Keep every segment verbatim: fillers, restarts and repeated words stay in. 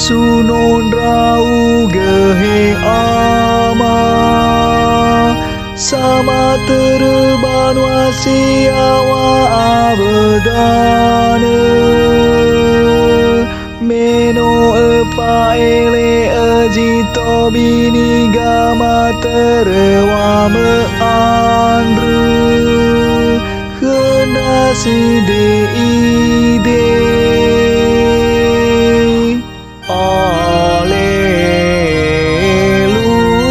Usuno ndra'ugö, he Ama, samatörö banua si yaŵa awö danö. Me no öfa'ele'ö zi tobini gamatörö wamö andrö khö ndra side'ide.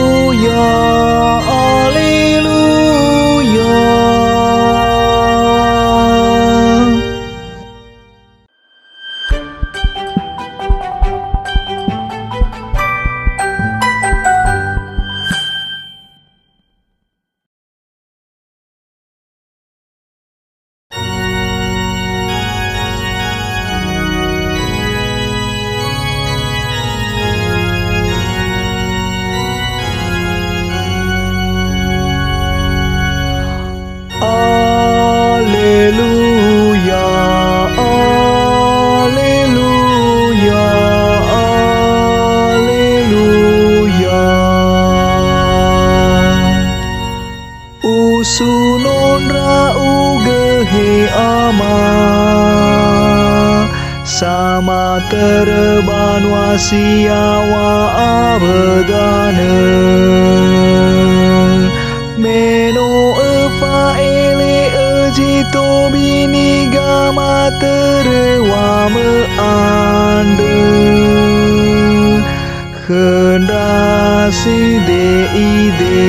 Aleluya, aleluya. Aleluya, aleluya, aleluya. Usuno ndra'ugö, he Ama, samatörö banua si yaŵa awö danö. Me no öfa'ele'ö zi tobini gamatörö wamö andrö khö ndra side'ide.